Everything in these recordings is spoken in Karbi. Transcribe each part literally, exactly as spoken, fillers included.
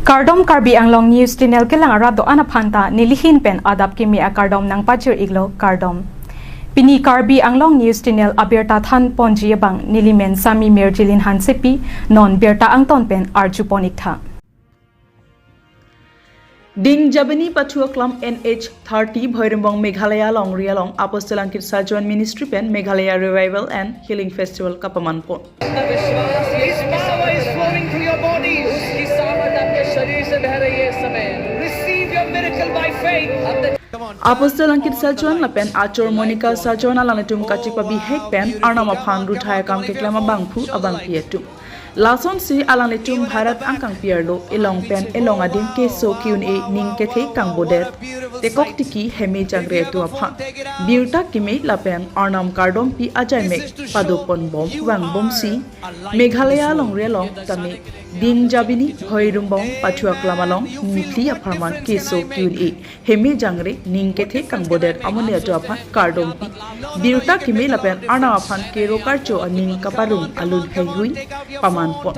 Kardom, Karbi Anglong News Channel kelang arat do-an aphan ta nelihin pen adap kimi akardom nangpachir-iklo, kardom. Pini Karbi Anglong News Channel abirta than ponji abang nelimen Sami Mirjilin Hansepi, non birta angton pen arju pon-iktha. Ding Jabini pathu aklam N H thirty Bhoirumbong Meghalaya longri along Apostle Ankit Sajoin Ministry pen Meghalaya Revival and Healing Festival kapaman pon. विश्वास यीशु की सामर्थ्य है। His power is flowing through your bodies. उसकी सामर्थ आपके शरीर से बह रही है इस समय। Receive your miracle by faith. Apostle Ankit Sajoin lapen achor Monica Sajoin alanglitum kachepabihek pen Arnam aphan ruthai akam keklem abangphu abangpi atum. Lasonsi alanglitum Bharat angkangpi arlo elong pen elong adim keso ki-un-e, ning kethe kangbodet, tekok tiki heme jangre atum aphan birta kimi lapen Arnam kardompi ajaimek padopon bom vangbomsi Meghalaya longri along tame Ding Jabini Bhoirumbong pathu aklam along niphli apharman keso ki-un-e, heme jangre, ning kethe kangbodet amonit atum aphan kardompi, birta kimi lapen Arnam aphan kero karcho aning kaparong alun heihui paman pon.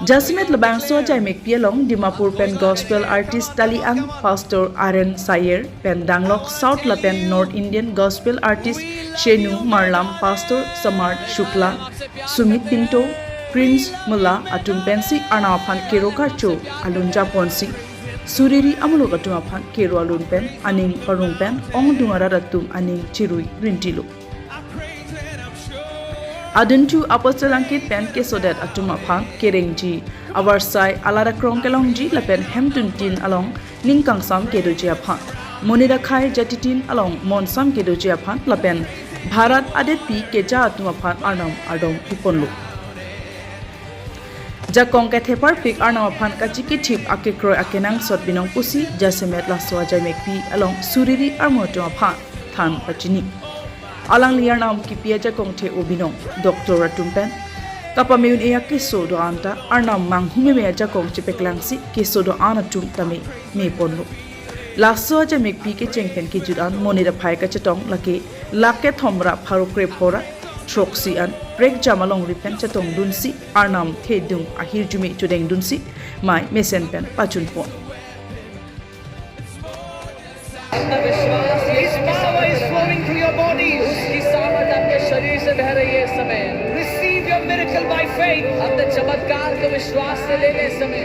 Jasemet labangso ajaimekpi along Dimapur pen gospel artist Taliang, Pastor Aren Sayer pen danglok South lapen North Indian gospel artist Shenu Marlam, Pastor Samart Shukla, Sumit Pinto, Prince Mula atum pensi Arnam aphan kero karcho alun japonsi, suriri amuluk atum aphan kero alun pen aning parong pen ongdung arat atum aning chirui rintilo. Adunthu Apostle Ankit pen kesodet atum aphan kerengji, avarsai alada krong kelongji lapen hemtun tin along ning kangsam kedoji aphan, monit akhei jati tin along monsam kedoji aphan lapen Bharat adetpi keja atum aphan Arnam ardom piponlo. Jakong kethe parpik Arnam aphan kachikithip akekroi akenangsot binong pusi jasemet laso ajaimekpi along suriri armo atum aphan than pachini. Alangli Arnam kipi ajakong the-o binong, doctor atum pen kapame un-e akeso do-an ta Arnam manghumeme ajakong chepeklangsi keso do-an atum tame meponlo. Laso ajaimekpi kecheng pen kejut an monit aphai kachetong lake lakh kethom ra pharo krepho ra throksi an prekjam alongri pen chetongdunsi Arnam thedung ahirjume chodengdunsi mei mesen pen pachunpon. आपका विश्वास यीशु की सामर्थ्य है। His power is flowing through your bodies. उसकी सामर्थ आपके शरीर से बह रही है इस समय। Receive your miracle by faith. अपने चमत्कार को विश्वास से ले ले इस समय।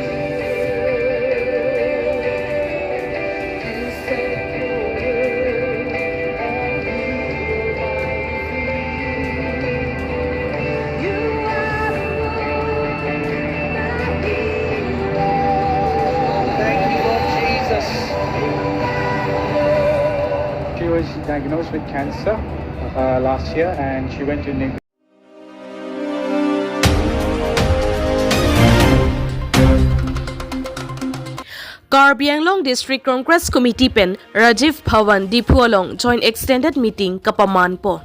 Thank you, Lord Jesus. She was diagnosed with cancer uh, last year, and she went to Karbi Anglong District Congress Committee pen Rajiv Bhavan Diphu along joint extended meeting kapaman pon.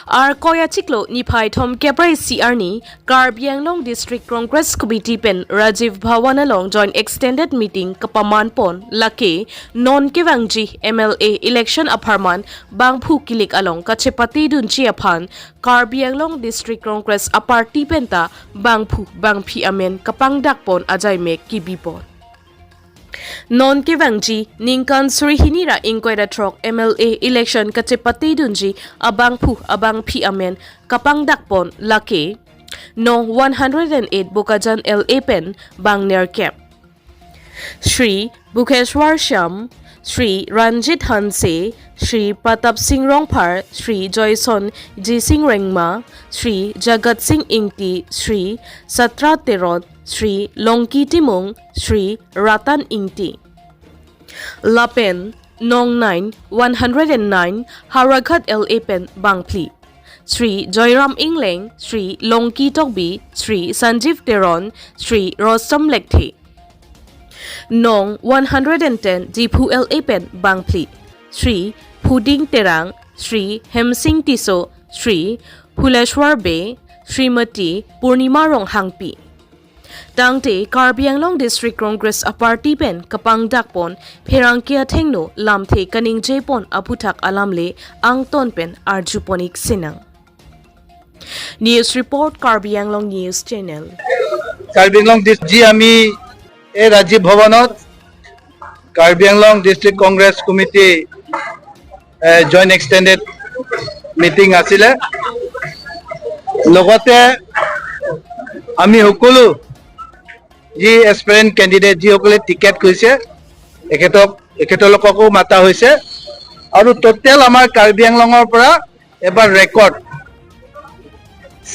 Arkoi achiklo niphai thomkep ra isi arni Karbi Anglong District Congress Committee pen Rajiv Bhavan along joint extended meeting kapaman pon, lake non kevangji M L A election apharman bangphu kilik along kachepatedunji aphan Karbi Anglong District Congress aparty penta bangphu bangphi amen kapangdak pon ajaimek kebi pon. Non kevangji ningkan suri hini ra ingkoi ra throk M L A election kachepatedunji abangphu abangphi amen kapangdak pon, lake nong one hundred and eight Bokajan L A pen bang nerkep, Shri Bhukeshwar Shyam, Shri Ranjit Hanse, Shri Pratap Singh Rongphar, Shri Joyson G Singh Rengma, Shri Jagat Singh Ingti, Shri Satra Teron, Shri Longki Timung, Shri Ratan Ingti. Lapen nong nine, one hundred and nine Howraghat L A pen bangphli, Shri Joyram Ingleng, Shri Longki Tokbi, Shri Sanjeev Teron, Shri Rostam Lekthe. Nong one hundred and ten Diphu L A pen bangphli, Shri Phuding Terang, Shri Hemsing Tisso, Shri Phuleshwar Bey, Shrimati Purnima Ronghangpi. Tangte Karbi Anglong District Congress aparty pen kapangdak pon pherangke athengno lamthe kaningje pon aphuthak alamle angton pen arju pon-ik sinang. News report, Karbi Anglong News Channel. Karbi Anglong ডিচ-, আজি আমি এই ৰাজীৱ ভৱনত Karbi Anglong district Congress committee, এ, joint extended meeting আছিলে। লগতে আমি সকলো যি এছপিৰেণ্ট কেণ্ডিডেট, যিসকলে টিকেট খুজিছে, এখেতক, এখেতলোককো মাতা হৈছে। আৰু টোটেল আমাৰ কাৰ্বি আংলঙৰ পৰা এবাৰ ৰেকৰ্ড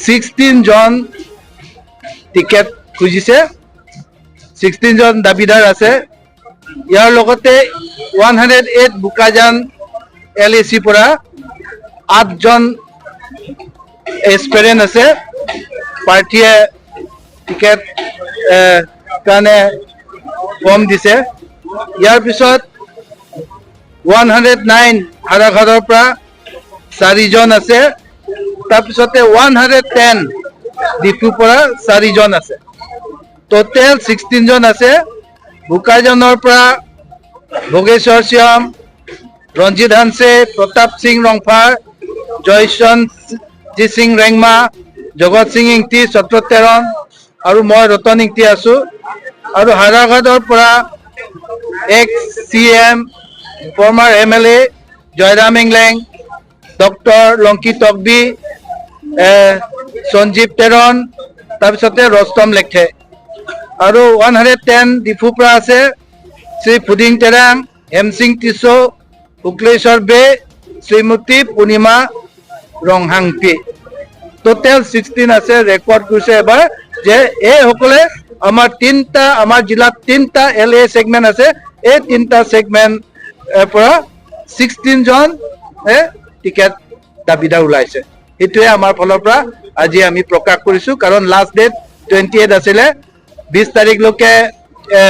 ছিক্সটিন জন টিকেট খুজিছে, ছিক্সটিন জন দাবীদাৰ আছে। ইয়াৰ লগতে ওৱান হাণ্ড্ৰেড এইট বোকাজান এল এ চি পৰা আঠজন এছপিৰেণ্ট আছে, প্ৰাৰ্থীয়ে টিকেট, এ, কাৰণে ফৰ্ম দিছে। ইয়াৰ পিছত ওৱান হাণ্ড্ৰেড নাইন হাৰাঘাটৰ পৰা চাৰিজন আছে, তাৰপিছতে ওৱান হাণ্ড্ৰেড টেন ডিফুৰ পৰা চাৰিজন আছে, টোটেল ছিক্সটিন জন আছে। বোকাজানৰ পৰা ভোগেশ্বৰ শ্যাম, ৰঞ্জিত হানছে, প্ৰতাপ সিং ৰংফাৰ, জয়চন্দ্ৰ সিং ৰেংমা, জগত সিং ইংতি, ছত্ৰ তেৰণ আৰু মই ৰতন ইংতি আছো। আৰু হাৰাঘাটৰ পৰা ex C M, former M L A Jayram Engleng, doctor Longki Tokbi, এ, সঞ্জীৱ তেৰণ, তাৰপিছতে ৰস্তম লেকথে। আৰু ওৱান হাণ্ড্ৰেড টেন ডিফুৰ পৰা আছে শ্ৰী ফুডিং তেৰাং, হেমসিং টিছো, শুক্লেশ্বৰ বে, শ্ৰীমতী পূৰ্ণিমা ৰংহাংপি। টোটেল ছিক্সটিন আছে, ৰেকৰ্ড কৰিছে এবাৰ যে এইসকলে আমাৰ তিনিটা, আমাৰ জিলাত তিনিটা এল এ ছেগমেণ্ট আছে, এই তিনিটা ছেগমেণ্ট, এ, পৰা ছিক্সটিন জন, এ, টিকেট দাবীদাৰ ওলাইছে। সেইটোৱে আমাৰ ফালৰ পৰা আজি আমি প্ৰকাশ কৰিছো, কাৰণ লাষ্ট ডেট টুৱেণ্টি এইট আছিলে, বিশ তাৰিখলৈকে, এ,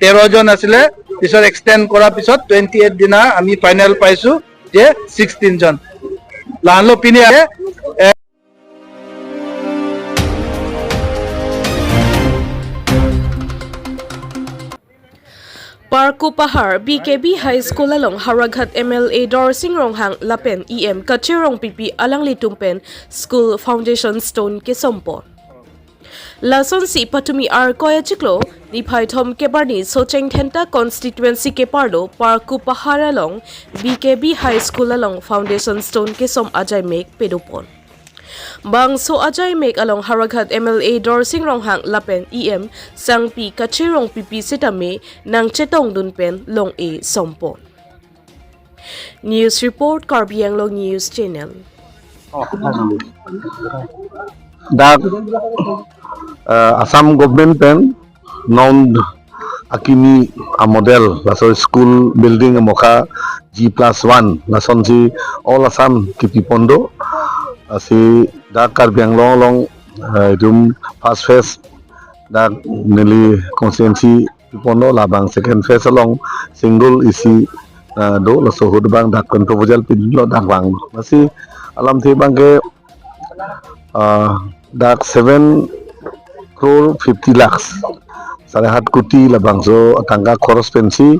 তেৰ জন আছিলে, পিছত এক্সটেণ্ড কৰাৰ পিছত টুৱেণ্টি এইট দিনা আমি ফাইনেল পাইছো যে ছিক্সটিন জন। লাহানলো পিনে আহে, এ, Parkup Pahar B K B High School along Howraghat M L A Dorsing Ronghang lapen E M Kache Rongpipi alanglitum pen school foundation stone kesompon. Lasonsi patumi Arkoi achiklo niphai thom kebarni Socheng Dhenta constituency keparlo Parkup Pahar along B K B High School along foundation stone kesom ajaimek pedopon. Bangso ajaimek along Howraghat M L A Dorsing Ronghang lapen E M Sangpi Kache Rongpipi sitame nangchetongdun pen long-e sompon. News report, Karbi Anglong News Channel. Dak, eh, Assam government pen non akimi amodel, laso school building amokha G plus one, lasonsi all Assam kipipon do. Lasi dak Karbi Anglong along, eh, itum first phase dak neli constituency piponlo, labang second phase along single A C, eh, do, laso ahut abang dak pen proposal pilo, dak vanglo. Lasi alamthe abangke, ah, dak seven crore fifty lakhs, sare hat koti labangso atangka khoros pensi,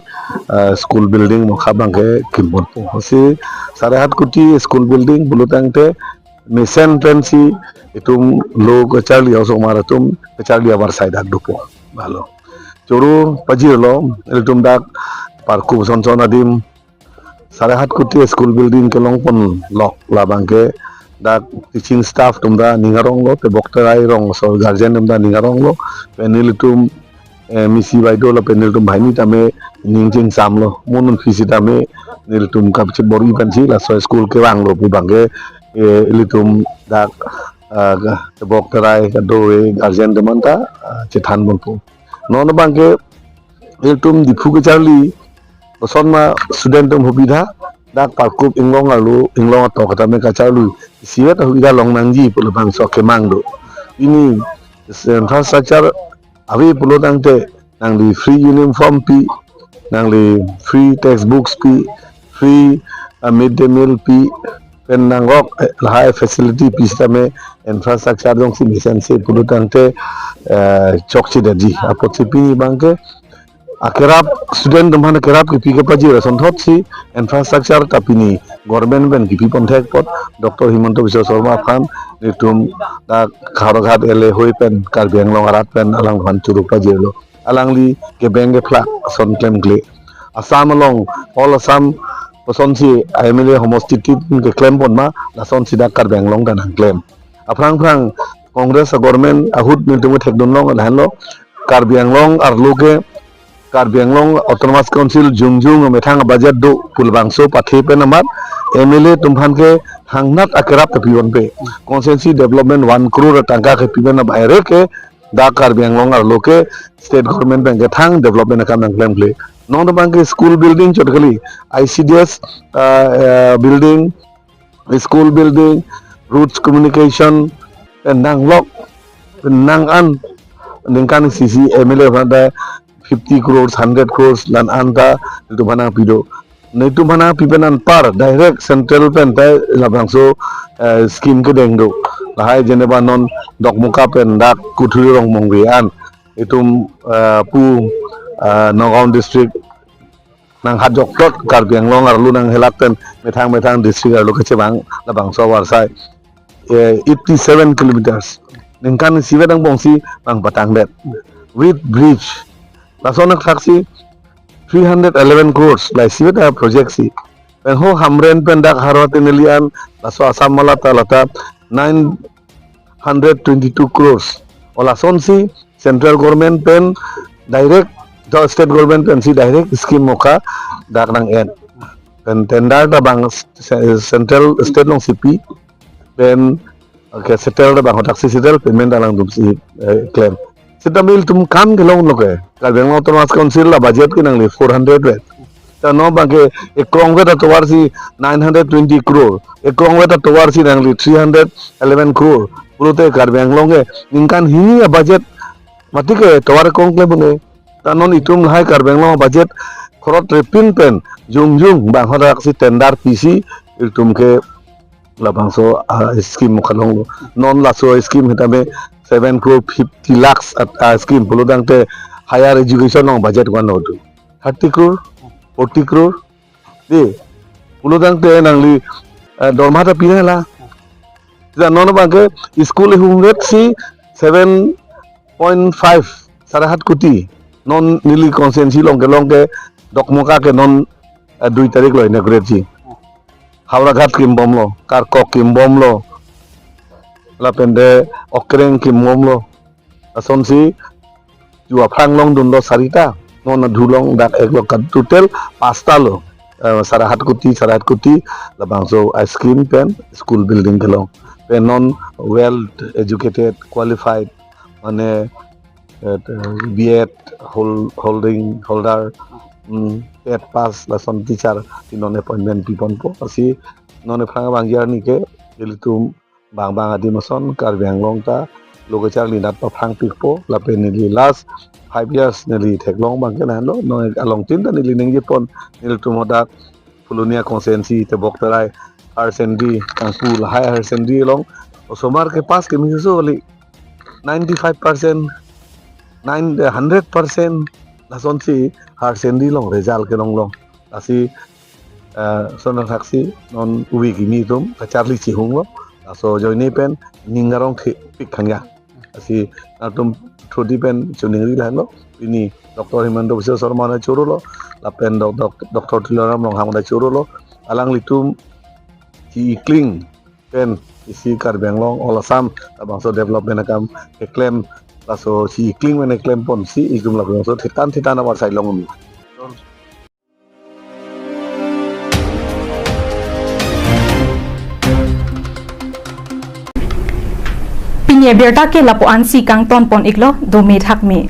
ah, school building amokha abangke kimponpo. Lasi sare hat koti school building pulo tangte mesen pensi itum lo kacharli osomar atum kacharli avarsai dak dopo. Balo. Choro pajirlo, ilitum dak Parkup sonson adim sare hat koti school building kelongponlok, labangke dak teaching staff atum ta ning aronglo, tebok terai rong aso guardian atum ta ning aronglo, pen nelitum, eh, misi baideo lapen nelitum banghini tame ning chingsamlo, mo non aphi sitame nelitum kapachibor-i pensi laso school kevanglo pu abangke, eh, ilitum dak, ah, tebok terai kadokave guardian atum anta, ah, chethanponpo. Non abangke ilitum Diphu kacharli kosonma student atum hubidha, dak Parkup inglong arlo, inglong atok tame kacharli isivet hubidha longnangji pu labangso akemang do. Pini infrastructure ave pulo tangte nangli free uniform pi, nangli free textbooks pi, free, ah, midday meal pi, pen nangrok, eh, lahai facility pi sitame infrastructure jongsi mesense pulo tangte, eh, chokchedetji. Apotsi pini abangke Akerap student atum aphan akerap kipi kepajir asonthotsi infrastructure ta pini government pen kipi ponthek apot Doctor Himanta Biswa Sarma aphan nelitum dak Howraghat L A hoi pen Karbi Anglong arat pen alangphan choro pajirlo. Alangli kebeng kephlak ason klemkle. Assam along, all Assam asonsi M L A homostitit keklem pon ma, lasonsi dak Karbi Anglong ta nangklem. Aphrang phrang Congress a-government ahut nelitum thekdun long lahenlo, Karbi Anglong arlo ke, Karbi Anglong Autonomous Council jongjong amethang budget do pu labangso pathe pen amat M L A atum aphan ke hangnat akerap ta pi ponpe. Constituency development one crore tangka kepi pen abang ere ke dak Karbi Anglong arlo ke state government pen kethang development akam nangklemkle. Non abang ke school building chot kali, I C D S, ah, ah, building, school building, roads communication, pen nanglok, pen nang-an, ningkan isi si M L A aphan ta fifty crores, hundred crores, la-an ta nelitum aphan nangpi do. Nelitum aphan nangpi pen anpar direct central pen ta labangso, eh, scheme kedeng do. Lahai jeneba non Dokmoka pen dak Kuthuri Rongmongve an, itum, eh, pu, eh, Nagaon district nanghat jokplot, Karbi Anglong arlo nanghelak pen methang methang district arlo kechevang labangso avarsai, eh, eighty seven kilometers. Ningkan isivet angbongsi bang patangdet with bridge. Lason athaksi three hundred eleven crores la isivet a-project si. Pen ho Hamren pen dak Howraghat Tinali an, laso Assam mala ta lata nine hundred twenty-two crores. O lasonsi central government pen direct, to state government pensi direct scheme mokha dak nang-en. Pen tender ta bang s-, s-, central state alongsi pi. Pen, okay, settle ta bang hothaksi settle, payment alangtumsi, eh, klem. Seta ilitum kam kelonglo ke. Karbi Anglong Autonomous Council la budget ke nangli four hundred vet. Ta non abang ke ekrongvet atovarsi nine hundred twenty crore. Ekrongvet atovarsi nangli three hundred eleven crore. Pulote Karbi Anglong ke ningkan hini a-budget mati ke tovar kongkle bune. Ta non itum lahai Karbi Anglong budget khorot repin pen jongjong bang hothaksi tender pisi itum ke labangso, ah, scheme mokha longlo. Non laso scheme setame seven crore fifty lakhs at, ah, scheme pulotangte higher education along budget one do. Thirty crore, forty crore. Di, pulotangte nangli, eh, dorma ta pinela. Seta non abang ke school ihumvet si seven point five, sare hat koti. Non neli constituency along kelong ke Dokmoka ke non, eh, dui tarik lo inaugurate ji. Howraghat kimbomlo, Karkok kimbomlo, lapente Okreng kimbomlo. Lasonsi ju aphrang longdunlo sarita, non adhu along dak eklo, ka total pasta lo. Eh, sare hat koti, sare hat koti, labangso a-scheme pen school building kelong. Pen non well educated, qualified, mane, eh, B Ed hol-, holding holder, mm, TET pass lason teacher, ti non appointment piponpo. Lasi non aphrang abang arni ke, ilitum bang bang adim ason Karbi Anglong ta lo kacharli nat paphrang pikpo, lapen neli last five years neli theklong abang ke lahenlo, non along tin ta neli ningje pon, nelitum hadak Polonia constituency, Tebok Terai, higher secondary, Tangku lahai higher secondary along osomar ke pass keme so kali, ninety-five percent, nine, hundred percent, lasonsi higher secondary along result kelong long. Lasi, eh, lason athaksi non uwi kimi atum kacharli chihunglo. Laso ajoine pen ning arong thepik khangya. Lasi nangtum thudi pen choningri lahenlo. Pini Doctor Himanta Biswa Sarma ta chorolo, lapen Doc-, Doc-, Doctor Tuliram Ronghang ta chorolo. Alanglitum chi-ikling pen isi Karbi Anglong, all Assam labangso development akam keklem, laso chi-ikling pen keklem ponsi itum labangso thetan thetan avarsai long. Pini abirta ke lapu-ansi kangton pon iklo, dome thakme.